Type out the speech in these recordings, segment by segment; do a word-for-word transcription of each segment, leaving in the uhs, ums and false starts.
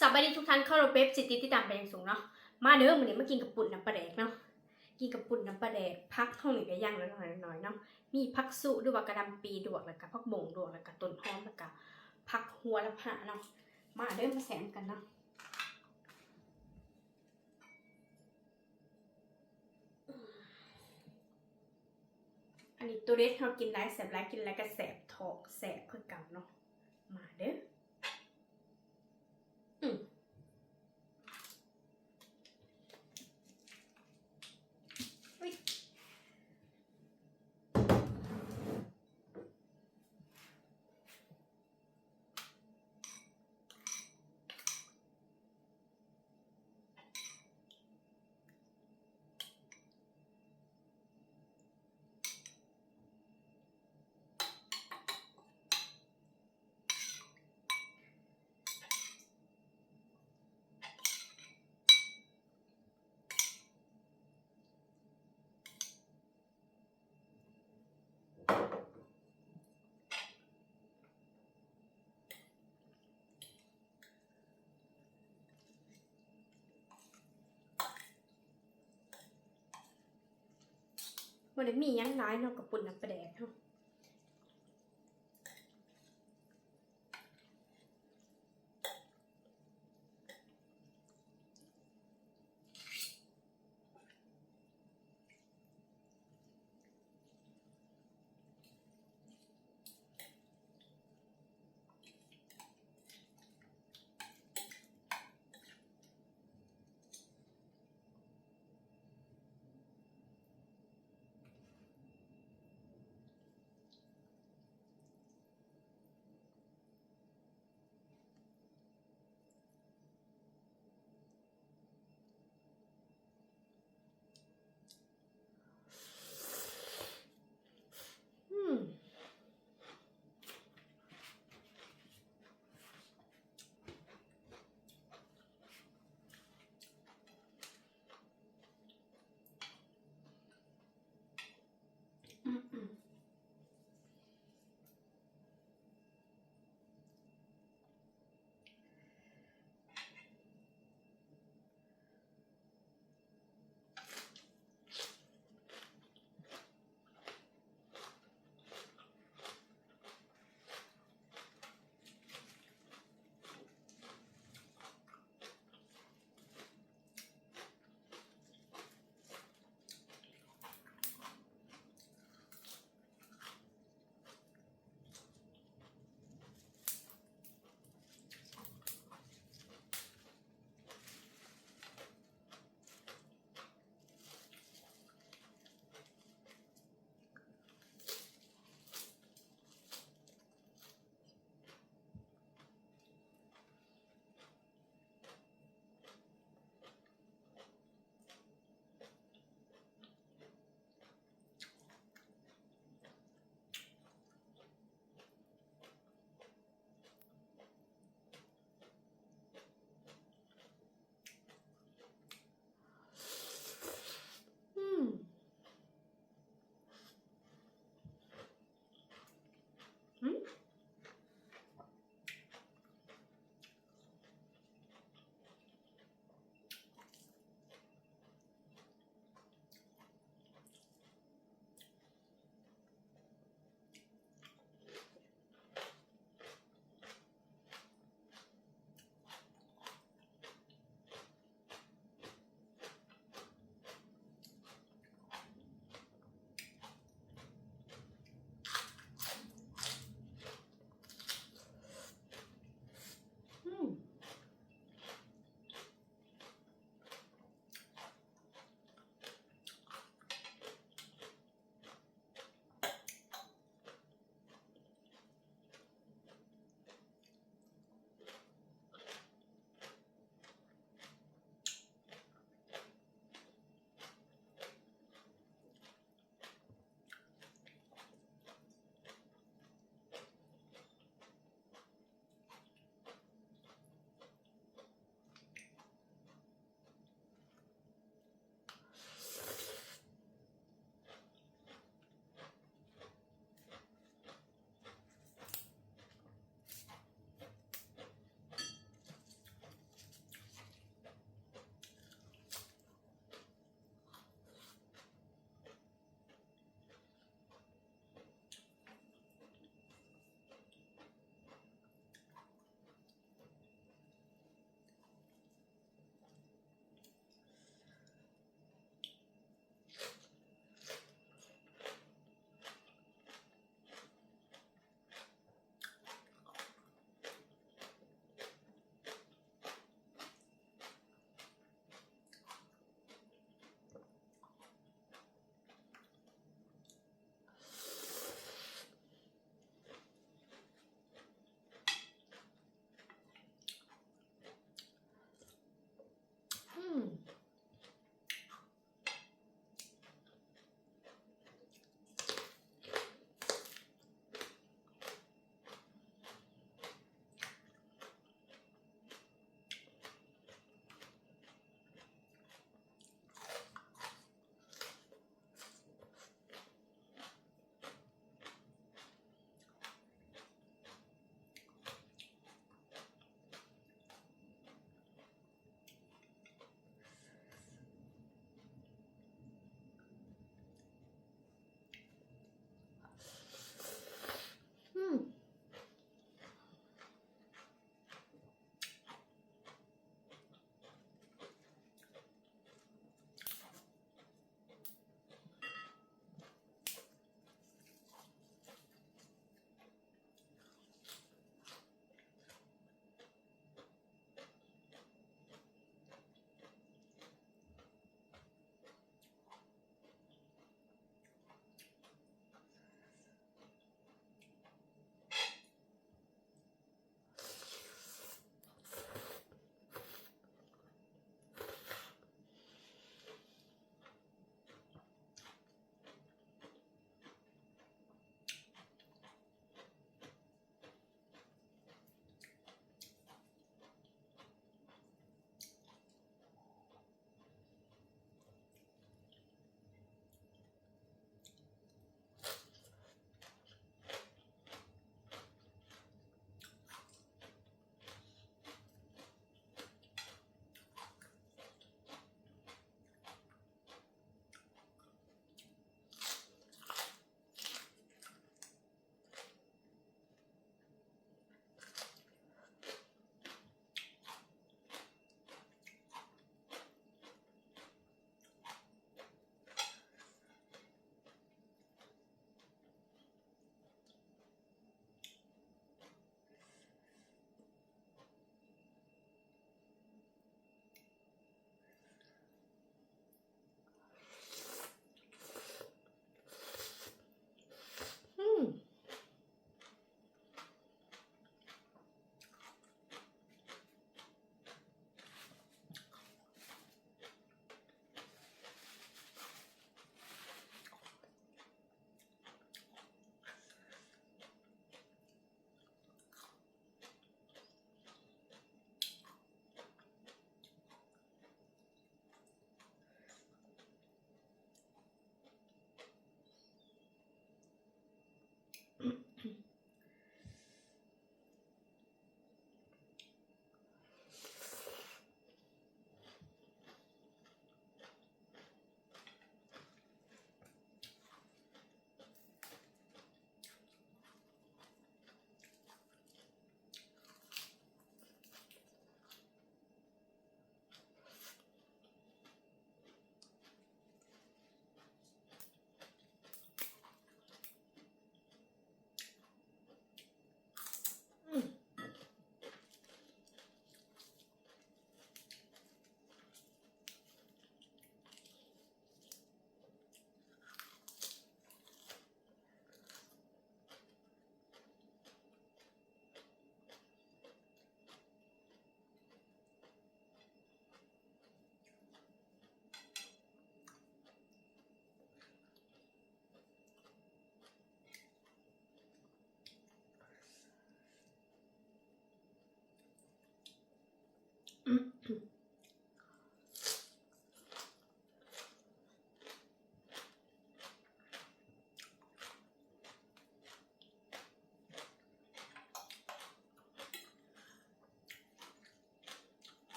สบายดีทุกท่าน เคารพเอฟซีที่ติดตามเป็นอย่างสูงเนาะ มาเด้อ มื้อนี้มากินข้าวปุ้นน้ำปลาแดกเนาะ กินข้าวปุ้นน้ำปลาแดก ผักเฮานี่ก็อย่างละน้อยๆเนาะ มีผักสุหรือว่ากะหล่ำปีดวก แล้วก็ผักบงดวก แล้วก็ต้นหอม แล้วก็ผักหัวละพาเนาะ มาเด้อ มาแซ่บกันเนาะ อันนี้ตัวเด็ด เฮากินหลายแซ่บหลาย กินหลายก็แซ่บท้องแซ่บคือเก่าเนาะ มาเด้อ อืม อุ๊ย บ่ได้มีหยังหลายเนาะ ข้าวปุ้นน้ำปลาแดกเนาะ อื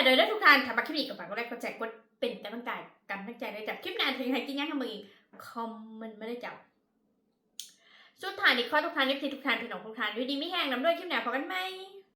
เดี๋ยวเด้อทุกท่าน ถ้ามักคลิปนี้ก็ฝากกดไลค์กดแชร์กดเป็นกำลังใจกำลังใจด้วยจ้ะ คลิปหน้าถึงให้กินหยังให้เบิ่งอีก คอมเมนต์มาได้จ้ะ สุดท้ายนี้ขอทุกท่าน เอฟซี ทุกท่าน พี่น้องทุกท่าน อยู่ดีมีแฮง ร่ำรวย คลิปหน้าพบกันใหม่